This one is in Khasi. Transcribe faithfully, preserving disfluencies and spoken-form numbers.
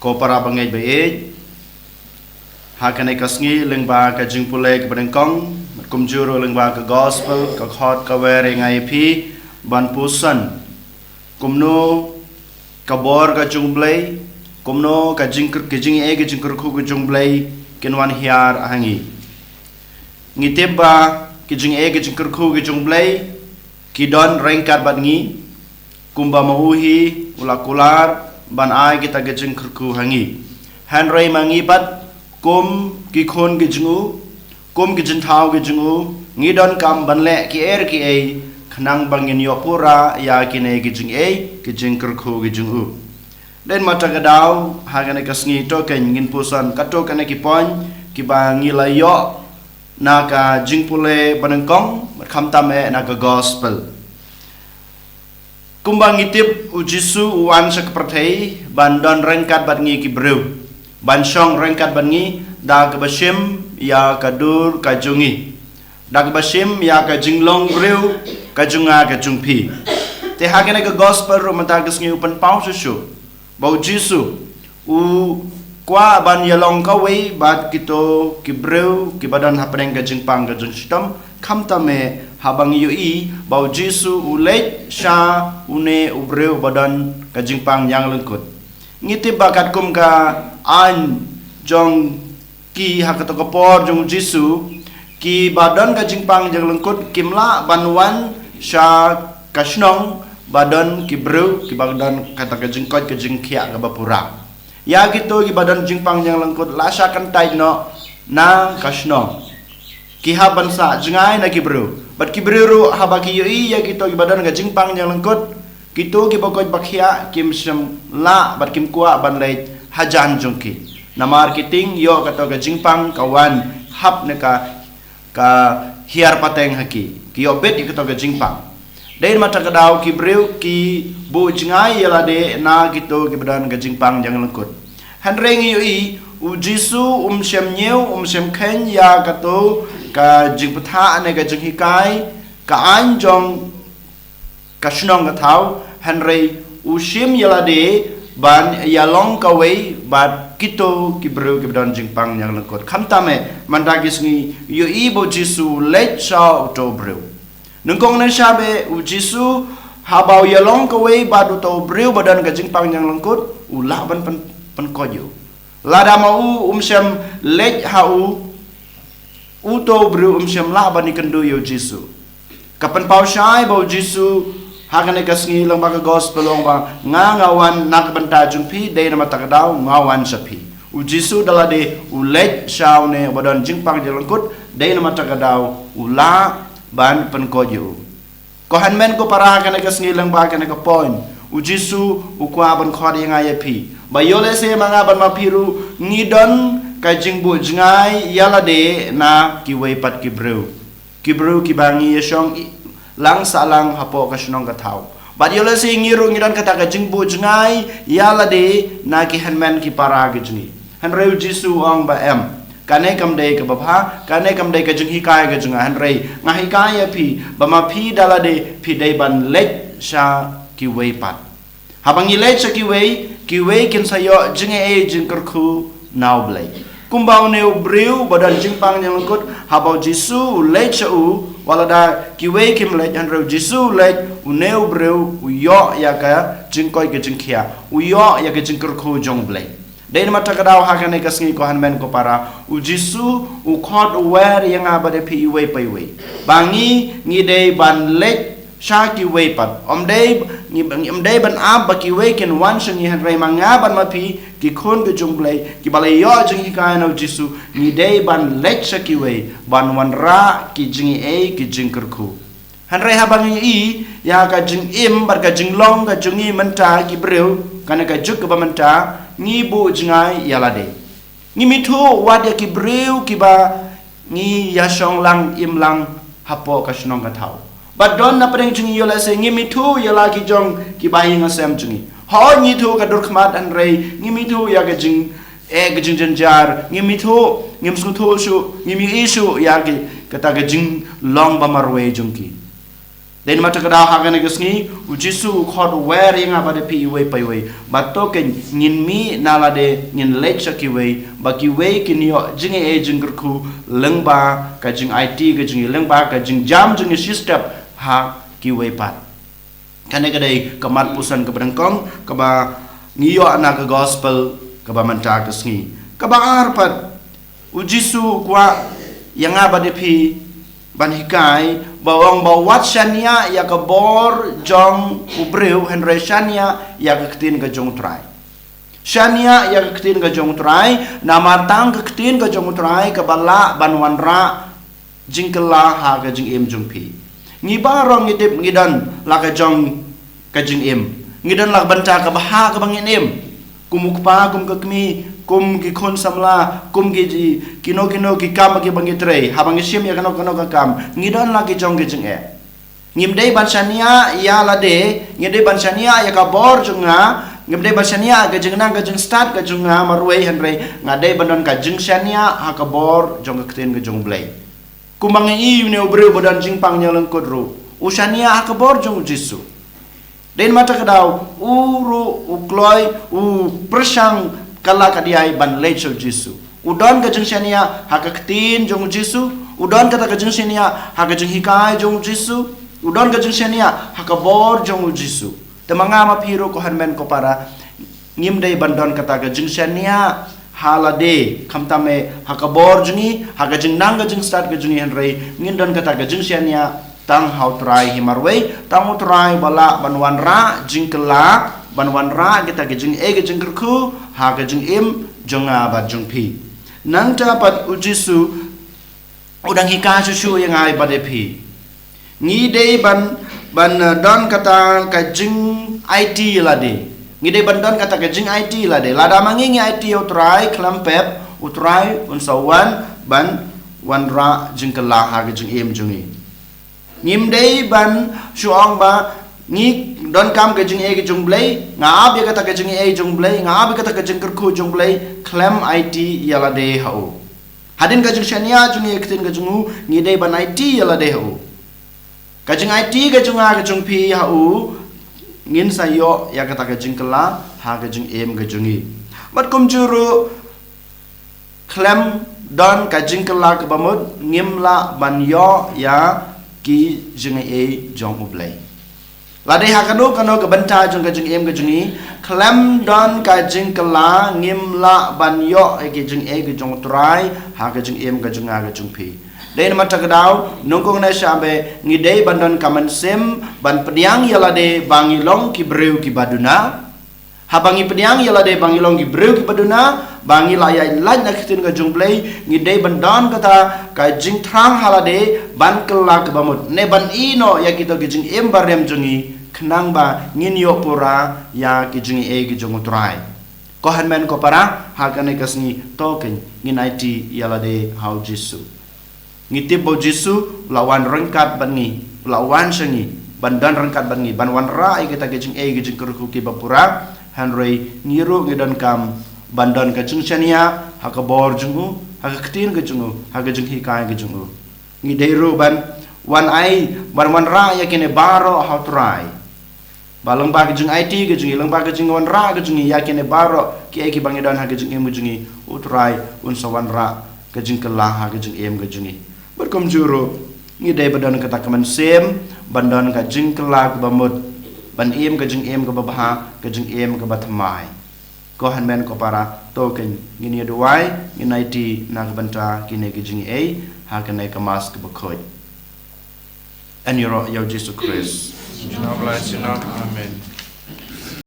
Ko para bangeit baieit, ha kane ka sngi lyngba ka jingpule kaba nyngkong, kumjuh ruh lyngba ka gospel, ka khot ka wer ïa nga ïa phi ban puson kumno ka bor ka jong U Blei, kumno ka jingkyrkhu, ka jingïeit ka jingkyrkhu ka jong U Blei kin wan hiar ha ngi. Ngi tip ba ka jingïeit ka jingkyrkhu ka jong U Blei ki don ryngkat bad ngi, kumba ma u hi u la kular ban ai kita ka jingkyrkhu ha ngi. Hynrei ma ngi pat kum ki khun ki jong u, kum ki jingthaw ki jong u, ngi donkam ban leh kiei kiei khnang ba ngin ïoh pura ïa kine ki jingïeit ki jingkyrkhu ki jong u. Dei namar kata ka daw ha kane ka sngi to kein ngin puson katto katne ki point kiba ngi la ïoh na ka jingpule ba nyngkong, khamtam eh na ka gospel. Kumba ngi tip, U Jisu u wan sha ka pyrthei ban don ryngkat bad ngi ki briew, ban shong ryngkat bad ngi da kaba shim ïa ka dur ka jong ngi, da kaba shim ïa ka jinglong briew ka jong nga ka jong phi. Te ha kane ka gospel ruh mynta ka sngi u pynpaw shuh shuh ba U Jisu u kwah ban ïalong kawei bad kito ki briew kiba don hapdeng ka jingpang ka jingshitom, khamtam eh haba ngi ïohi ba U Jisu u leit sha une u briew ba don ka jingpang ïalangkut. Ngi tip ba katkum ka aiñ jong ki ha kato ka por jong U Jisu, kiba don ka jingpang ïalangkut kim lah ban wan sha ka shnong ba don ki briew kiba don kata ka jingkoit ka jingkhiah kaba pura. Ïa kito kiba don jingpang ïalangkut la shah kyntait noh na ka shnong. Ki hap ban sah jngai na ki briew. Bad ki briew ruh haba ki ïohi ïa kito kiba don ka jingpang ïalangkut, kito kiba koit ba khiah kim shym lah bad kim kwah ban leit hajan jong ki. Namar ki tieng ïoh kato ka jingpang ka wan hap na ka, ka hiar pateng ha ki. Ki ïoh bit ïa kato ka jingpang. Dei namar kata ka daw ki briew ki buh jngai ïalade na kito kiba don ka jingpang ïalangkut. Hynrei ngi ïohi U Jisu um shym ñiew, um shym kheiñ ïa kato ka jingpyrta ne ka jinghikai, ka aiñ jong ka shnong ka thaw, hynrei u shim ïalade ban ïalong kawei bad kito ki briew kiba don jingpang ïalangkut. Khamtam eh mynta ka sngi ïohi ba U Jisu leit sha uto u briew. Nyngkong ne sha ba U Jisu haba u ïalong kawei bad uto u briew ba don ka jingpang ïalangkut, u lah ban pyn, pynkoit ïa u. Lada ma u um shym leit ha u, uto u briew um shym lah ban ïakynduh ïa U Jisu. Ka pynpaw shai ba U Jisu ha kane ka sngi lyngba ka gospel u ong ba nga, nga wan na ka bynta jong phi, dei namar kata ka daw nga wan sha phi. U Jisu da lade u leit sha une uba don jingpang ïalangkut, dei namar kata ka daw u lah ban pynkoit ïa u. Ko hynmen ko para, kane ka sngi lyngba kane ka point, U Jisu u kwah ban khot ïa nga ïa phi ba ïoh lehse ma nga bad ma phi ruh ngi don ka jingbuh jngai ïalade na kiwei pat ki briew. Ki briew kiba ngi ïashong i, lang sahlang hapoh ka shnong ka thaw. Bad ïoh lehse ngi ruh ngi don kata ka jingbuh jngai ïalade na ki hynmen ki para ki jong ngi. Hynrei U Jisu u ong ba em. Kane kam dei kaba bha, kane kam dei ka jinghikai ka jong nga, hynrei nga hikai ïa phi ba ma phi da lade phi dei ban leit sha kiwei pat. Haba ngi leit sha kiwei, kiwei kin sa ïoh jingïeit jingkyrkhu na U Blei. Kumba une u briew ba don jingpang ïalangkut, haba U Jisu u leit sha u, wat lada kiwei kim leit, hynrei U Jisu u leit, une u briew u ïoh ïa ka jingkoit ka jingkhiah, u ïoh ïa ka jingkyrkhu jong U Blei. Dei namar kata ka daw ha kane ka sngi ko hynmen ko para, U Jisu u khot u wer ïa nga bad ïa phi iwei pa iwei ba ngi, ngi dei ban leit sha kiwei pat. Ym dei, ngi, ngi ym dei ban ap ba kiwei kin wan sha ngi, hynrei ma nga bad ma phi ki khun ki jong U Blei kiba la ïoh jinghikai na U Jisu, ngi dei ban leit sha kiwei ban wanrah ki jingïeit ki jingkyrkhu. Hynrei haba ngi i ïa ka jingim bad ka jinglong ka jong ngi mynta ki briew, kane ka juk kaba mynta, ngi buh jngai ïalade. Ngim ithuh wat ïa ki briew kiba ngi ïashong lang im lang hapoh ka shnong ka thaw. Bad don na pdeng jong ngi ïoh lehse ngim ithuh ïa la ki jong ki bahaïing hasem jong ngi. Hooid ngi ithuh ka dur khmat, hynrei ngim ithuh ïa ka jing, eh, ka jingjynjar, ngim ithuh, ngim sngewthuh shuh, ngim ïohi shuh ïa ki, kata ka jinglong ba marwei jong ki. Dei namar kata ka daw ha kane ka sngi, u Jisu u khot u wer ïa nga bad ïa phi iwei pa iwei. Bad to kein ngin mih na lade ngin leit sha kiwei, ba kiwei kin ïoh jingaiei jingkyrkhu lyngba ka jingaiti ka jong ngi, lyngba ka jingjam jong ngi shi step ha kiwei pat. Kane ka dei ka mat puson kaba nyngkong kaba ngi ïoh na ka gospel kaba mynta ka sngi. Kaba ar pat, u Jisu u kwah ïa nga bad ïa phi ban hikai, ba u ong ba wat shaniah ïa ka bor jong u briew, hynrei shaniah ïa ka ktien ka jong u Trai. Shaniah ïa ka ktien ka jong u Trai, namar tang ka ktien ka jong u Trai kaba lah ban wanrah jingkylla ha ka jingim jong phi. Ngi baroh ngi tip ngi don la ka jong ka jingim. Ngi don la ka bynta kaba ha kaba ngin im. Kum u kpa, kum ka kmie, kum ki khun samla, kum ki ji, kino kino ki kam kiba ngi trei, haba ngi shim ïa kano kano ka kam, ngi don la ki jong ki jingeh. Ngim dei ban shaniah ïa lade, ngim dei ban shaniah ïa ka bor jong nga, ngim dei ban shaniah ka jingnang ka jingstad ka jong nga marwei, hynrei nga dei ban don ka jingshaniah ha ka bor jong ka ktien ka jong u Blei. Kumba ngi ïohi ïa une u briew ba don jingpang ñianglyngkut ruh, u shaniah ha ka bor jong u Jisu. Dei namar kata ka daw, u ruh u kloi, u pyrshang ka la ka diai ban leit sha u Jisu. U don ka jingshaniah ha ka ktien jong u Jisu, u don kata ka jingshaniah ha ka jinghikai jong u Jisu, u don ka jingshaniah ha ka bor jong u Jisu. Te ma nga ma phi ruh, ko hynmen ko para, ngim dei ban don kata ka jingshaniah ha lade, khamtam eh ha ka bor jong ngi, ha ka jingnang ka jingstad ka jong ngi, hynrei ngin don kata ka jingshaniah tang ha u Trai hi marwei, tang u Trai ba lah ban wanrah jingkylla, ban wanrah kita ki jingaiei ki jingkyrkhu ha ka jingim jong nga bad jong phi. Nangta pat u Jisu u dang hikai shuh shuh ïa nga bad ïa phi. Ngi dei ban, ban, eh, don kata ka jingaiti ïa lade. Ngi dei ban don kata ka jingaiti ïa lade. Lada ma ngi ngi aiti ïa u Trai khlem pep, u Trai un sa wan ban wanrah jingkylla ha ka jingim jong ngi. Ngim dei ban shu ong ba ngi donkam ka jingaiei ka jong u Blei, nga ap ïa kata ka jingaiei jong u Blei, nga ap ïa kata ka jingkyrkhu jong u Blei, khlem aiti ïa lade ha u. Hadien ka jingshaniah jong ngi ïa ka ktien ka jong u, ngi dei ban aiti ïa lade ha u. Ka jingaiti ka jong nga ka jong phi ha u, ngin sa ïoh ïa kata ka jingkylla ha ka jingim ka jong ngi. Bad kumjuh ruh, khlem don ka jingkylla kaba mut, ngim lah ban ïoh ïa ki jingaiei jong u Blei. Lada ha kano kano ka bynta jong ka jingim ka jong ngi, khlem don ka jingkylla, ngim lah ban ïoh ïa ki jingaiei ki jong u Trai ha ka jingim ka jong nga ka jong phi. Dei namar kata ka daw, nyngkong ne shah bha, ngi dei ban don ka mynsiem ban pdiang ïa lade ba ngi long ki briew kiba duna. Haba ngi pdiang ïa lade ba ngi long ki briew kiba duna, ba ngi la ïaid lait na ka ktien ka jong u Blei, ngi dei ban don kata ka jingthrang ha lade ban kylla kaba mut, ne ban ïehnoh ïa kito ki jingim barim jong ngi, khnang ba ngin ïoh pura ïa ki jingaiei ki jong u Trai. Ko hynmen ko para, ha kane ka sngi, to kein ngin aiti ïa lade ha u Jisu. Ngi tip ba u Jisu u la wan ryngkat bad ngi, u la wan sha ngi ban don ryngkat bad ngi, ban wanrah ïa kita ki jingaiei ki jingkyrkhu kiba pura. Hynrei ngi ruh ngi donkam ban don ka jingshaniah ha ka bor jong u, ha ka ktien ka jong u, ha ka jinghikai ka jong u. Ngi dei ruh ban wan ai, ban wanrah ïa kine baroh ha u Trai. Ba lyngba ka jingaiti ka jong ngi, lyngba ka jingwanrah ka jong ngi ïa kine baroh kiei kiba ngi don ha ka jingim ka jong ngi, u Trai un sa wanrah ka jingkylla ha ka jingim ka jong ngi. Bad kumjuh ruh, ngi dei ban don kata ka mynsiem ban don ka jingkylla kaba mut, ban im ka jingim kaba bha, ka jingim kaba thymmai. Ko hynmen ko para, to kein ngin ïa duwai, ngin aiti na ka bynta kine ki jingaiei ha kane ka Mass kaba khuid. Yn ïaroh ïa u Jisu Khrist. Amen.